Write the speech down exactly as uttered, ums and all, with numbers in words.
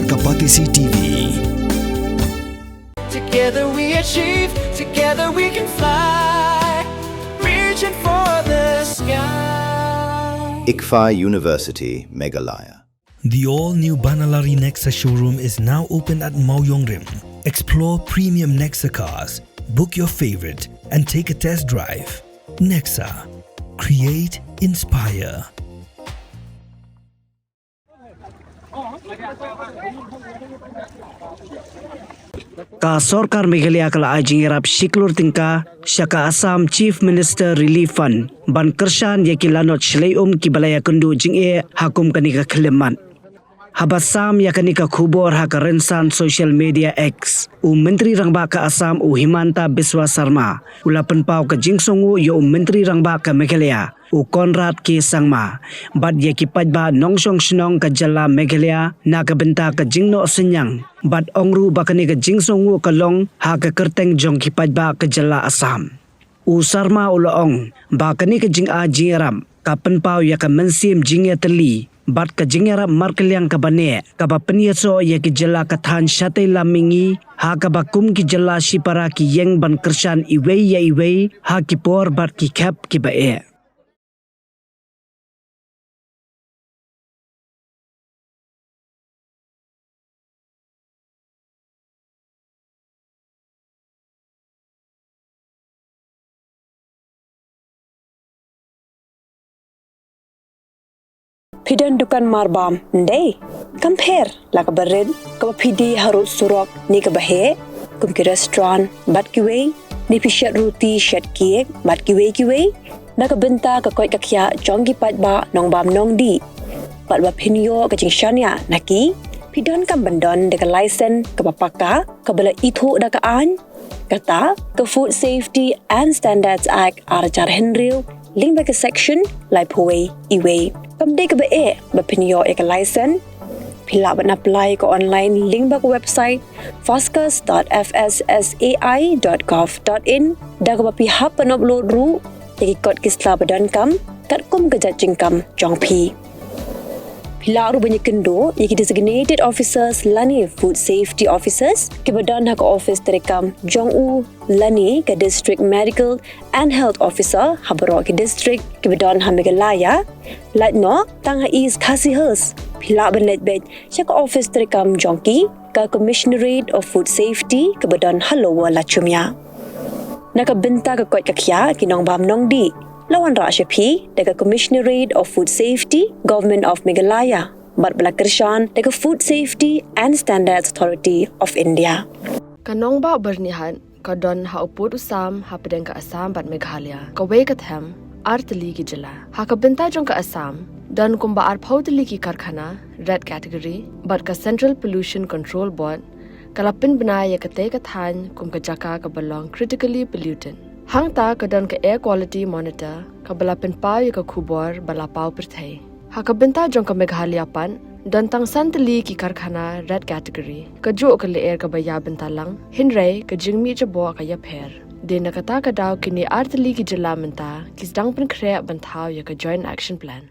Ka Batesi T V. Together we achieve, together we can fly, reaching for the sky. ICFAI University, Meghalaya. The all-new Banalari Nexa showroom is now open at Mawjongrim. Explore premium Nexa cars, book your favorite, and take a test drive. Nexa. Create, inspire. Ka sorkar Meghalaya ka la ai jingïarap shi klur tyngka sha ka Assam Chief Minister Relief Fund ban kyrshan ïa ki lanot shlei um kiba la ïakynduh jingeh ha kum kane ka khyllipmat. Haba sam ïa kane ka khubor ha ka rynsan social media X, u Myntri Rangbah ka Assam u Himanta Biswa Sarma u la pynpaw ka jingsngewnguh ïa u Myntri Rangbah ka Meghalaya u Conrad K Sangma bad ïa ki paidbah nongshong shnong ka jylla Meghalaya na ka bynta ka jingnoh synñiang bad ong ruh ba kane ka jingsngewnguh ka long ha ka kyrteng jong ki paidbah ka jylla Assam. U Sarma u la ong ba kane ka jingai jingïarap ka pynpaw ïa ka mynsiem jingïatylli bad ka jingïarap markylliang kaba neh kaba pynïasoh ïa ki jylla ka thaiñ shatei lam mihngi ha kaba kum ki jylla shipara ki ïeng ban kyrshan iwei ïa iwei ha ki por bad ki khep kiba eh. Phi don dukan marbam, ym dei? Kam pher la kaba rit, kaba phi die harud surok ne kaba heh, kum ki restaurant bad kiwei, ne phi shet ruti shet cake bad kiwei kiwei na ka bynta ka koit ka khiah jong ki paidbah nongbam nongdih. Bad ba phin ïoh ka jingshaniah na ki, phi donkam ban don da ka license kaba paka kaba la ithuh da ka aiñ, kata ka Food Safety and Standards Act ar hajar hynriew lyngba ka section laiphew wei iwei. Kam dei kaba eh ba phin ïoh ïa ka license. Phi lah ban apply ka online lyngba ka website foscus dot F S S A I dot gov dot in da kaba phi hap ban upload ruh ïa ki kot ki sla ba donkam katkum ka jait jingkam jong phi. Phi lah ruh ban ïakynduh ïa ki designated officers lane food safety officers kiba don ha ka office treikam jong u lane ka district medical and health officer ha baroh ki district kiba don ha Meghalaya. Lait noh tang ha East Khasi Hills, phi lah ban leit beit sha ka office treikam jong ki, ka Commissionerate of Food Safety kaba don ha Lower Lachumia. Na ka bynta ka koit ka khiah ki nongbam nongdih, la wanrah sha phi da ka Commissionerate of Food Safety, Government of Meghalaya, bad ba la kyrshan da ka Food Safety and Standards Authority of India. Ka nongbah Byrnihat ka don ha u pud u sam hapdeng ka Assam bad Meghalaya, kawei ka them ar tylli ki jylla. Ha ka bynta jong ka Assam, don kumba arphew tylli ki karkhana red category, bad ka Central Pollution Control Board ka la pynbna ïa katei ka thaiñ kum ka jaka kaba long critically polluted. Hangta ka don ka Air Quality Monitor kaba la pynpaw ïa ka khubor ba la paw pyrthei. Ha ka bynta jong ka Meghalaya pat, don tang san tylli ki karkhana red category, kajuh ka lyer kaba ïa bynta lang, hynrei ka jingmih jaboh ka ïapher. Dei na kata ka daw kine ar tylli ki jylla mynta ki sdang pynkhreh ban thaw ïa ka Joint Action Plan.